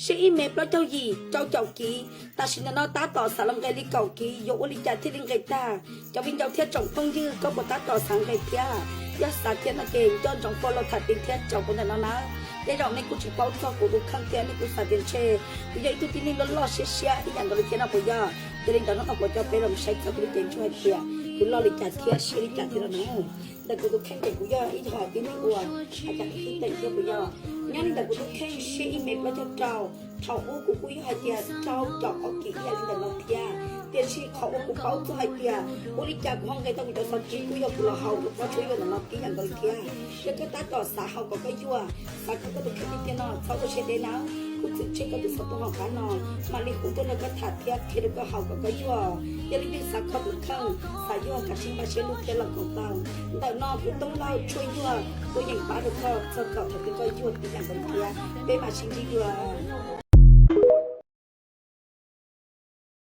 Siv ib me plaub caug yim rau caum kiv, tam sim ntawm no tab tom xav los nqes li kaum kiv, yuav ua li cas thiaj li nqes tag? Cov viv ncaus thiab tsoom phooj ywg, koj puas tab tom xav nqes thiab? Yog xav thiab no ces nco ntsoov follow tham tim thiab tsaum kuv ntawm no nawb. Tej zaum nej kuj tsis paub txog kuv tus kheej thiab nej kuj xav tias ntshe kuv yog ib tug tib neeg loj loj siab siab ib yam nkaus li thiab no puas yog? Yog li ntawd hnub no kuv coj peb los saib txog kuv lub cev ntsuj hais tias kuv loj li cas thiab siab li cas thiab no nawb. Ntawm kuv tus kheej ces kuv yog ib tug tib neeg uas hais tias qhib teem thiab puas yog? Nyob li ntawm kuv tus kheej siv ib me plaub caug rau, thaum ub kuv kuj yog hais tias rau caum ob kiv ib yam li ntawm no thiab. Tiam sis qhov uas kuv paub txog hais tias ua li cas kuv ho nqes tau kuv cov xov tsib kuj yog kuv los haus rau pob tshuab yuag ntawm no tib yam nkaus li thiab. Yog koj tab tom xav haus kom koj yuag, xav kho koj tus kheej tiag tiag no txhob ua siab deb nawb, kuv txwm tseg koj tus xov tooj hauv qab no mam li hu tuaj nrog koj tham thiab qhia rau koj haus kom koj yuag. Yog leej twg xav kho tus kheej, xav yuag, kav tsij npaj siab lug thiab los koom tau. Ntawm no kuv Tooj Lauj tshuaj yuag kuj yeej pab rau koj txog kom thaum twg koj yuag tib yam nkaus thiab. Peb mam sib ntsib dua.